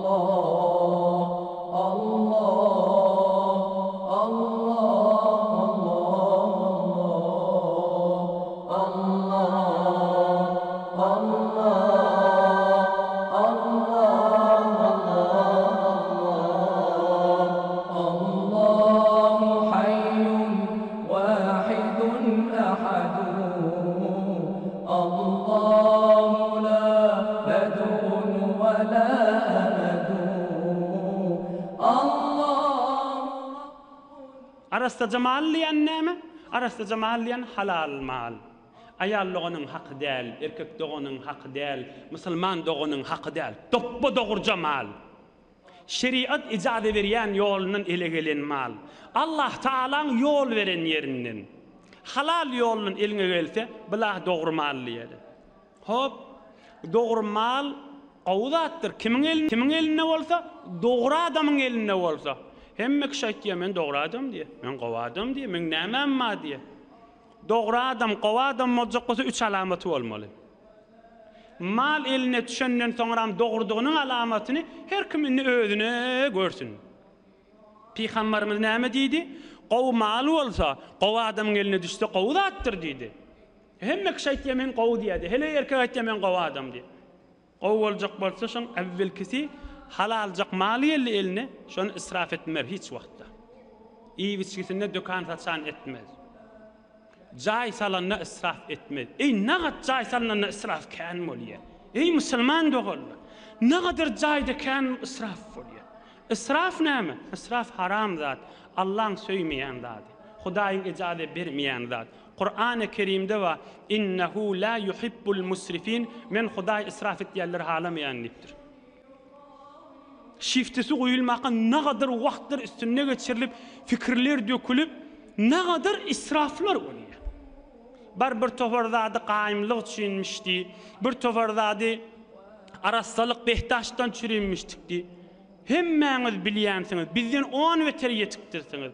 Allah, Allah, Allah, Allah, Allah, Allah, Allah, Allahu hayyun wahidun ahadun Allahu la bed'un we la amedun Allahu Arassaja mal diýen näme? Arassaja mal diýen halal mal. Aýal doganyň haky däl, erkek doganyň haky däl, musulman doganyň haky däl. Dopba dogruja mal. Şerigat ijaza berýän ýolundan ele gelen mal. Allah Tagalaň ýol beren ýerinden. Halal ýoldan eliňe gelse, bula dogry mal diýeli. Hop, dogry mal gowy zatdyr. Kimiň elinde, kimiň elinde bolsa, dogry adamyň elinde bolsa. Hemme kişi aýtýar, men dogry adam diýýär, men gowy adam diýýär, meň nämäm bar diýýär. Dogry adam, gowy adam boljak bolsa üç alamaty bolmaly. Mal eline düşenden soňram dogrudygynyň alamatyny her kim indi özüne görsün. Pygambarymyz näme diýdi? Gowy mal bolsa, gowy adamyň eline düşse gowy zatdyr diýdi. Hemme kişi aýtýar men gowy diýýärdi. Heleý erkek aýtýar men gowy adam diýip. Gowy boljak bolsa şoň äwwelkisi halaljak mal geldi eline, şony israf etmez hiç wagtda. Iýip-içgisinde dökan-saçan etmez. Jaý salanda israf etmez. Eý nagat jaý salnanda israf kän bolýa. Eý musulman doganlar! Nagadyr jaýda kän israf bolýa. Israf näme? Israf haram zat, Allaň söýmeýän zady. Hudaýyň ejaze bermeýän zat. Kurany Kerimde bar, Innehu la yuhibbul musrifin, Men Hudaý israf etýänleri halamaýan diýipdir. Şiftisi guýulmaka nagadyr wagtlar üstünde geçirilip, pikirler dökülip, nagadyr israflar bolýar. Bar bir topar zady gaýymlyk üçinmiş diý, bir topar zady arassalyk behdaşdan çürinmişdik diý. Hemmäňiz bilýänsiňiz, bizden on beter ýetikdirsiňiz.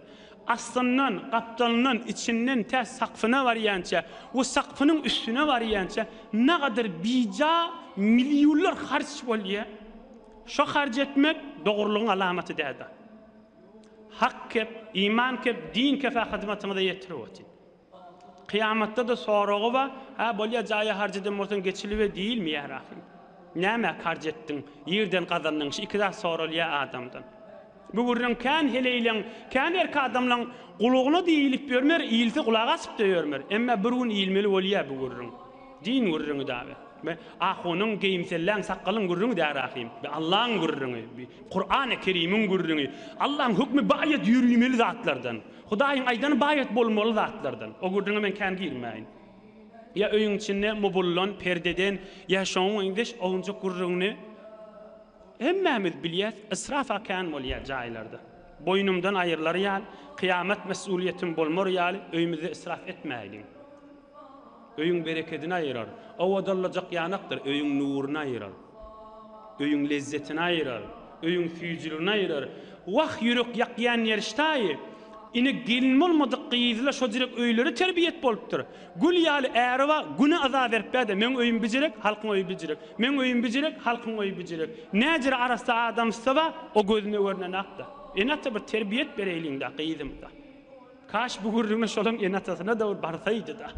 Astyndan, gapdalyndan, içinden tä sakfyna barýança we sakfynyň üstüne barýança nagadyr bija millionlar harç bolýar. Şo harç etmek dogrulygyň alamaty däl-de. Hak kep, iman kep, din kefe hyzmatyňyza ýetirip otyr. Kyýamatda-da soragy bar, Hä, bolýa, jaýa harç eden bolsaň geçilibe diýilmeýär ahyryn. Nämä harç etdiň, ýerden gazandyň, şu iki zat soralýar adamdan. Bu gürrüň kän heleýleň, kän erk adamlaň gulagyna-da iýlip ýörmer, iýilse gulak asyp-da ýörmer. Emma bir gün iýilmeli bolýar bu gürrüň. Din gürrüňi dagy. Be, ahunyň, geýimselläň, sakgalyň gürrüňi däl ahym. Be, Allaň gürrüňi. Be, Kurany Kerimiň gürrüňi. Allaň hökmi baýat ýörümeli zatlardan. Hudaýyň aýdany baýat bolmaly zatlardan. O gürrüňe men kän girmäýin. Ýa öýüň içinde mubuldan, perdeden, ýa şoňa meňzeş owunjak gürrüňini hemmämiz bilýäs, israf-a kän bolýar jaýlarda. Boýnumdan aýrylar ýaly, kyýamat mes'ulyýetim bolmar ýaly öýümizde israf etmäýliň. Öýüň berekedini aýyrar. Owadanlajak ýanakdyr, öýüň nuruny aýyrar. Öýüň lezzetini aýyrar. Öýüň süýjüligini aýyrar. Wah, ýürek ýakýan ýerişdaýy! Ine, gelin bolmadyk gyzla şojurek öýleri terbiýet bolupdyr. Gül ýaly äri bar, güne yza berip bä-de, meň öýüm bijirek, halkyň öýi bijirek. Meň öýüm bijirek, halkyň öýi bijirek. Näjire arassa adamsy bar, o gözüne görnenakda. Ene-ata bir terbiýet bereýliň-dä gyzymyza. Kaş bu gürrüňe şolaň ene-atasyna-da bir barsaýdy-da.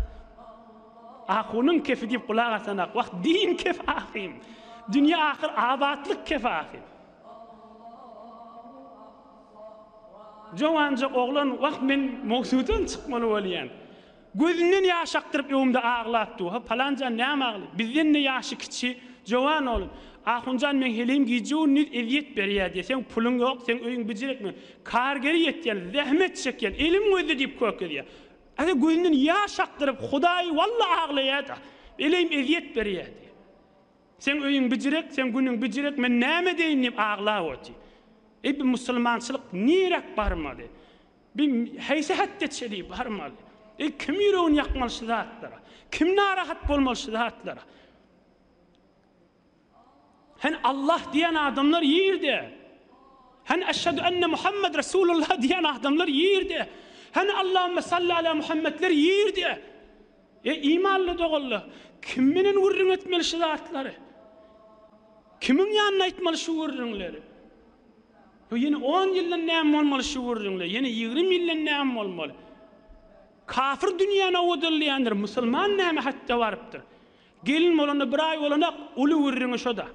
Ahunyň kefi diýip gulak asanak. Wah, din kefi ahym. Dünýe ahyr abatlyk kefi ahym. Jowanja oglan, wah, men mowzudan çykmaly bolýan. Gözünden ýaş akdyryp öňümde aglap dur. Ha, palanjan näme agly? Bizden-de ýaşy kiçi, jowan oglan. Ahunjan meň heleýim gije-gündiz ezýet berýär diýýär. Seň puluň ýok, seň öýüň bijirekmi? Kargeri ýetýän, zähmet çekýän, elim gözde diýip kökezýär. Äde gözünden ýaş akdyryp, Hudaý walla aglaýar-da. Eleýim ezýet berýär diýýär. Seň öýüň bijirek, seň günüň bijirek, men näme edeýin diýip aglap otyr. Eý, bu musulmançylyk niräk barmaly? Bi haýsy hetde çeli barmaly? Eý, kim ýüregini ýakmaly şu zatlara? Kim narahat bolmaly şu zatlara? Hany Allah diýen adamlar ýerde? Hany eşhedü enne Muhammed Resulullah diýen adamlar ýerde? Hany Allahümme salli ala Muhammedler ýerde? Eý, imanly doganlar, kim menen gürrüň etmeli şu zatlary? Kimiň ýanynda aýtmaly şu gürrüňleri? Ýa ýene on ýyldan näme bolmaly şu gürrüňler? Ýene 20 ýyldan näme bolmaly? Kafir dünýäni owadanlaýandyr, musulman näme hatda barypdyr? Gelin bolanda bir aý bolanak uly gürrüňi şoda.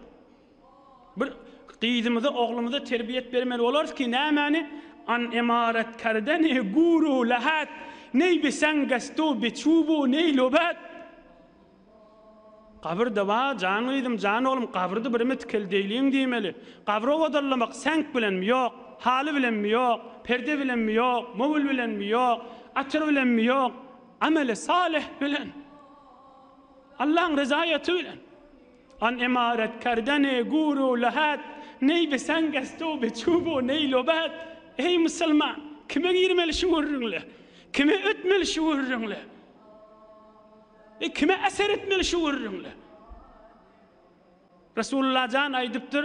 Bir gyzymyza, oglumyza terbiýet bermeli bolarys ki, nämäni? An emaret kerdeni guru lahat, neý bi sengestu bi çubu neý lubat. Gabyrda bar, jan gyzym, jan oglum, gabyrda birime tikeldeýliň diýmeli. Gabry owadanlamak seňk bilenmi? Ýok. Haly bilenmi? Ýok. Perde bilenmi? Ýok. Möwül bilenmi? Ýok. Atyr bilenmi? Ýok. Ameli salyh bilen. Allaň rezaýaty bilen. An emaret kerdeni guru lahat, neý bi sengestu bi çubu neý lubat. Eý musulman, kime girmeli şu gürrüňler? Kime ötmeli şu gürrüňler? E kime eser etmeli şu gürrüňler? Resulullah jan aýdypdyr,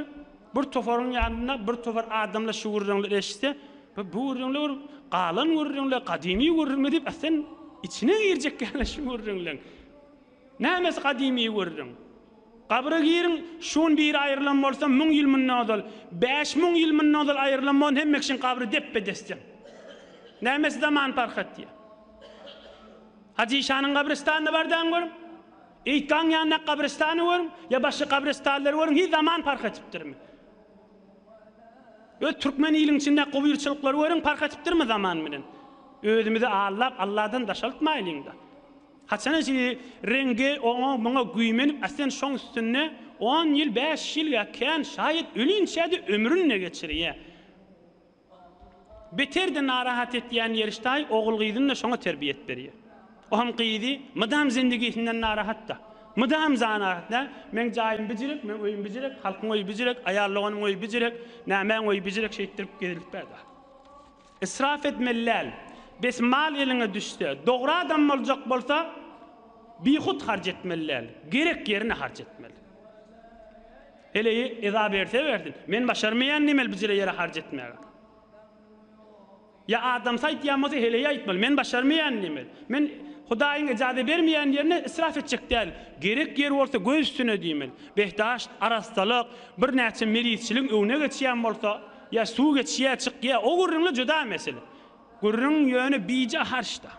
bir toparyň ýanynda bir topar adamlar şu gürrüňleri eşitse, bu gürrüňler bir galan gürrüňler, gadymy gürrüňler diýip, sen içine girjek ýaly şu gürrüňleň. Nämesi gadymy gürrüň? Gabra giriň, şun biri aýrylan bolsa müň ýyl mundan ozal, 5000 ýyl mundan ozal aýrylan bolsa hemme kişiň gabry depbe-desden. Nämesi zaman parh etýär? Hajy işanyň gabrystanyna bardaň görüň. Eýtgaň ýanyndaky gabrystany görüň, ýa başga gabrystanlary görüň, hiç zaman parh etipdirmi? Öz türkmen iliň içindäki gubyrçylyklary görüň, parh etipdirmi zaman bilen? Özümizi aldap, Alladan daşaltmaýlyň-da. Haçana çenli reňge oňa muňa güýmenip, a sen şoň üstünde on ýyl, bäş ýyl ýa kän, şaýat ölinçä-de ömrüni geçirýä. Beter-de narahat etýän ýeri ştaý ogul-gyzyny-da şoňa terbiýet berýär. Oam gyzy mydam zindigisinden narahat-da. Mydam zanahat nä, meň jaýym bijirek, meň öýüm bijirek, halkyň öýi bijirek, aýal doganyň öýi bijirek, nämäň öýi bijirek şeýtdirip gezilip bär-da. Israf etmeli däl. Bes mal eliňe düşse, dogry adam boljak bolsa, bihut harç etmeli däl. Gerek ýerine harç etmeli. Heleýi eza berse bersin. Men başarmaýan diýmeli bijire ýere harç etmäge. Ýa adamsy aýtýan bolsa heleýi aýtmaly. Men başarmaýan diýmeli. Men Hudaýyň ejaza bermeýän ýerine israf etjek däl. Gerek ýeri bolsa göz üstüne diýmeli. Behdaşt, arassalyk, birnäçe merizçiligiň öňüne geçýän bolsa, ýa suw geçýä, çykýa, o gürrüňler juda mesele. Gürrüň ýöne bije harçda.